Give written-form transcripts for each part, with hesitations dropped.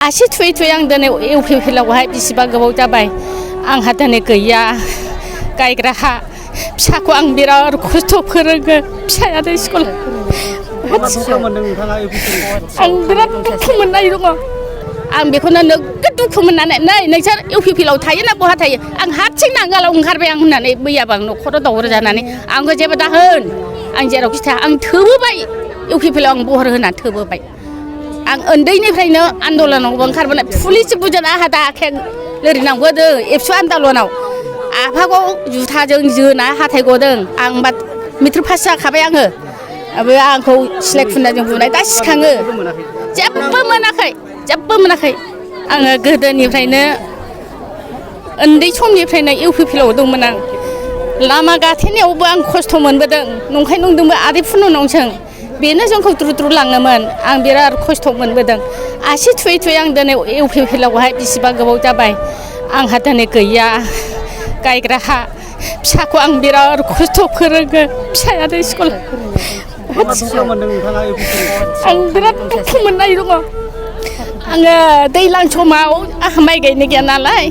आसि थुयै थुयै आं दिनै इउपिपिएलआवहाय बेसेबा गोबाव जाबाय आंहा दिनै गैया गायग्रा हा फिसाखौ आं बिराद खस्थ' फोरोङो फिसायानो स्कुल आं बिराद दुखु मोननाय दङ आं बेखौनो नोगोद दुखु मोननानै नै नोंसोर इउपिपिएलआव थायो ना बहा थायो आं हारसिं नांगालाव ओंखारबाय आं होननानै मैयाबा आं न'खराव दावराव जानानै आंखौ जेबो दाहोन आं जेरावखि थाया आं थोबोबाय इउपिपिएलआव आं बहर होना थोबोबाय आं उन्दैनिफ्रायनो आन्दलनावबो ओंखारबोनाय पुलिस बुजाना आंहा दाखें लोरिनांबोदों एबसु आन्दलनाव आफाखौ जुथाजों जोना हाथाय गदों आं बा मेट्रिक पास जाखाबाय आङो आंखौ सिलाय खुनाजों बुनाय दा सिखाङो जेबो मोनाखै आङो गोदोनिफ्रायनो उन्दै समनिफ्रायनो इउपिपिएलआव दंमोन आं लामा गाथेनायावबो आं खस्थ' मोनबोदों नंखाय नंदोंबो आदै फुननाव सों बेनो जोंखौ द्रु लाङोमोन आं बिराद खस्थ' मोनबोदों आसि थुयै थुयै आं दिनै इउपिपिएलआवहाय बेसेबा गोबाव जाबाय आंहा दिनै गैया गायग्रा हा फिसाखौ आं बिराद खस्थ' फोरोङो फिसायानो स्कुल आं बिराद दुखु मोननाय दङ आङो दैज्लां समाव आंहा माइ गायनो गैया नालाय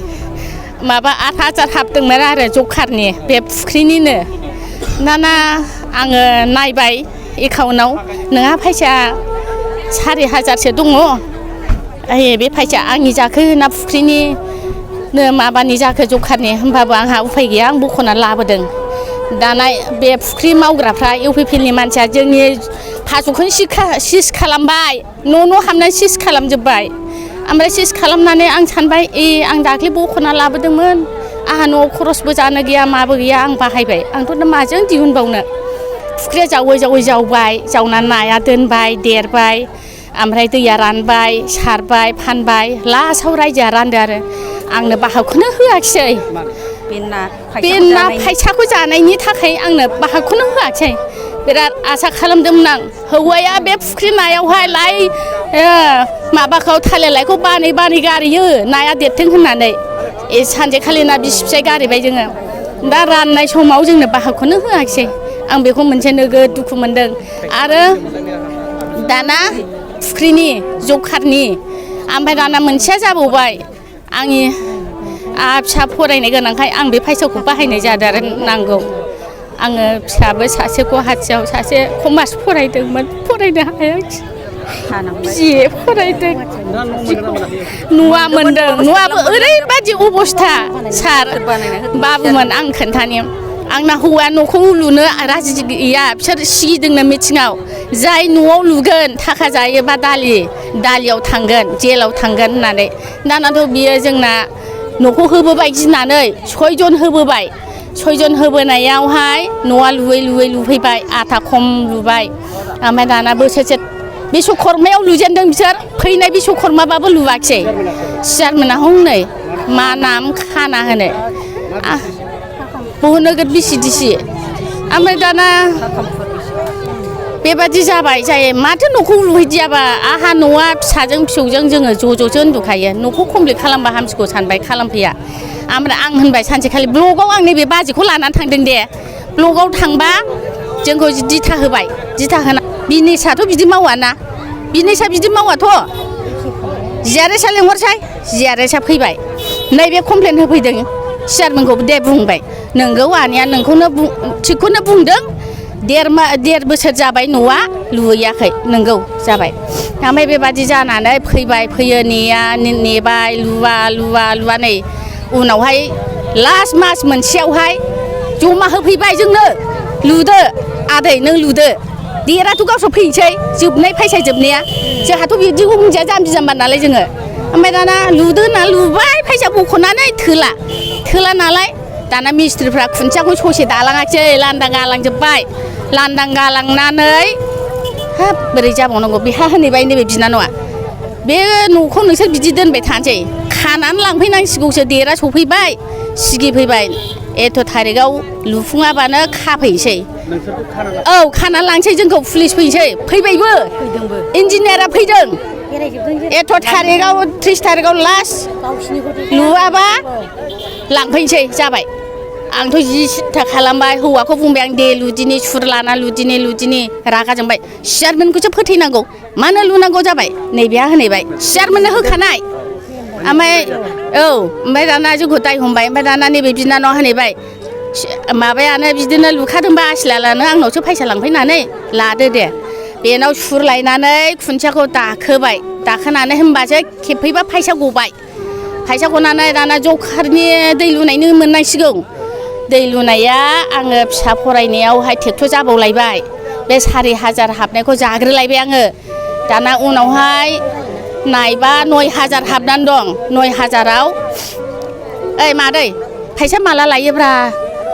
माबा 8,000 हाबदोंमोन आरो जखारनि बे फुख्रिनिनो दाना आङो नायबाय एकाउन्टआव नोंहा फैसा 4,000सो दङ बे फैसा आंनि जाखो ना फुख्रिनि माबानि जाखो जखारनि होमबाबो आंहा उफाय गैया आं बख'ना लाबोदों दाना बे फुख्रि मावग्राफ्रा इउपिपिएलनि मानसिया जोंनि फासखौनो सिस खालामबाय न' हाबनानै सिस खालामजोब्बाय ओमफ्राय सिस खालामनानै आं सानबाय आं दाख्लै बख'ना लाबोदोंमोन आंहा न'आव खरसबो जानो गैया माबो गैया आं बाहायबाय आंथ' दा माजों दिहुनबावनो फुख्रिया जावै जावबाय जावनानै नाया दोनबाय देरबाय ओमफ्राय दैया रानबाय सारबाय फानबाय लास्टआव रायजोआ रानदो आरो आंनो बाहागखौनो होआखिसै बे ना फैसाखौ जानायनि थाखाय आंनो बाहागखौनो होआखिसै बिराद आसा खालामदोंमोन आं हौवाया बे फुख्रि नायावहाय लाय माबाखौ थालिर लाइखौ बानै गारियो नाया देरथों होननानै सानसेखालि ना बिसि फिसाय गारहैबाय जोङो दा राननाय समाव जोंनो बाहागखौनो होआखिसै आं बेखौ मोनसे नोगोद दुखु मोनदों आरो दाना फुख्रिनि जखारनि ओमफ्राय दाना मोनसेया जाबावबाय आंनि फिसा फरायनो गोनांखाय आं बे फैसाखौ बाहायनाय जादों आरो नांगौ आङो फिसाबो सासे गुवाहाटियाव सासे कमार्स फरायदोंमोन फरायनो हायाखिसै बिए फरायदों न'आ मोनदों न'आबो ओरैबायदि अबस्था सार बाबुमोन आं खोन्थानि आंना हौवा न'खौ लुनो राजि गैया बिसोर सिगिदोंनो मिथिङाव जाय न'आव लुगोन थाखा जायोबा दालियाव थांगोन जेलाव थांगोन होननानै दानाथ' बियो जोंना न'खौ होबोबाय गिनानै 6 जन होबोबाय 6 जन होबोनायावहाय न'आ लुयै लुफैबाय आथा खम लुबाय ओमफ्राय दाना बोसोरसे बिश्वकर्मायाव लुजेनदों बिसोर फैनाय बिश्वकर्माबाबो लुवाखिसै सियारमोना हनै मा नाम खाना होनो बहुद नोगोद बिसि ओमफ्राय दाना बेबादि जाबाय जायो माथो न'खौ लुहैदियाबा आंहा न'आ फिसाजों फिसौजों जोङो ज'ज'सो उन्दुखायो न'खौ कमप्लिट खालामबा हामसिगौ सानबाय खालामफैया ओमफ्राय आं होनबाय सानसेखालि ब्लकआव आं नैबे बाजैखौ लानानै थांदों दे ब्लकआव थांबा जोंखौ दिथा होबाय दिथा होना बिजनेसाथ' बिदि मावाना बिजनेसा बिदि मावाथ' जिआरएसआ लेंहरसै जिआरएसआ फैबाय नैबे कमप्लेन होफैदों सियारमेनखौ दे बुंबाय नोंगौ आनैया नोंखौनो थिगखौनो बुंदों 1.5 बोसोर जाबाय न'आ लुहैयाखै नोंगौ जाबाय ओमफ्राय बेबादि जानानै फैयो नेबाय लुवा नै उनावहाय लास्ट मास मोनसेयावहाय जमा होफैबाय जोंनो लुदो आदै नों लुदो देराथ' गावसोर फैनोसै जोबनाय फैसा जोबनाया जोंहाथ' बिदिखौ बुंजाया जाम्बि जाम्बा नालाय जोङो ओमफ्राय दाना लुदो होनना लुबाय फैसा बख'नानै थोला नालाय दाना मिस्ट्रिफ्रा खुन्थियाखौ ससे दालाङाखिसै लांदां गालांजोब्बाय लांदां गालांनानै हाब बोरै जाबावनांगौ बेहा होनैबाय नैबे बिनानावा बे न'खौ नोंसोर बिदि दोनबाय थानोसै खानानै लांफैनांसिगौसो देरा सफैबाय सिगिफैबाय एथ' थारिखआव लुफुङाबानो खाफैनोसै औ खानानै लांसै जोंखौ पुलिस फैबायबो इन्जिनियारा फैदों एथ' थारिखआव 30 थारिखआव लास्ट लुवाबा लांफैनोसै जाबाय आंथ' जि सिथा खालामबाय हौवाखौ बुंबाय आं दे लुदिनि सुर लाना लुदिनि रागा जोंबाय चेयारमेनखौसो फोथैनांगौ मानो लुनांगौ जाबाय नैबेहा होनैबाय चेयारमेननो होखानाय ओमफ्राय औ ओमफ्राय दाना जोंखौ दाय हमबाय ओमफ्राय दाना नैबे बिनानावा होनैबाय माबायानो बिदिनो लुखादोंबा आसलानो आंनावसो फैसा लांफैनानै लादो दे बेनाव सुर लायनानै खुन्थियाखौ दाखोनानै होनबासो खेबफैबा फैसा गबाय फैसा गनानै दाना जखारनि दै लुनायनो मोननांसिगौ दै लुनाया आङो फिसा फरायनायावहाय ट्रेक्टर जाबावलायबाय बे 4,000 हाबनायखौ जाग्रोलायबाय आङो दाना उनावहाय नायबा 9,000 हाबनानै दं 9,000आव ओइ मादै फैसा माला लायोब्रा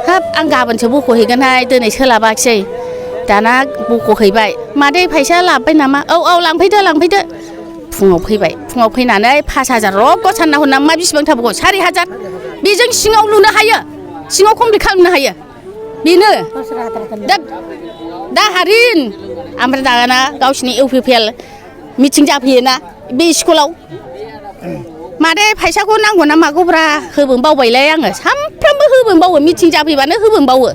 हाब आं गाबोनसो बख'हैगोनहाय दिनै सोलाबाखिसै दाना बख'हैबाय मादै फैसा लाबोबाय नामा औ लांफैदो फुङाव फैबाय फुङाव फैनानै 5,000 रग' सानना हरना मा बेसेबां थाबावगौ 4,000 बेजों सिङाव लुनो हायो सिङाव कमप्लिट खालामनो हायो बेनो दा हारिन ओमफ्राय दाना गावसिनि इउपिपिएल मिटिं जाफैयोना बे स्कुलाव मादै फैसाखौ नांगौ ना मागौब्रा होबोन बावबायलाय आङो सानफ्रामबो होबोन बावो मिटिं जाफैबानो होबोन बावो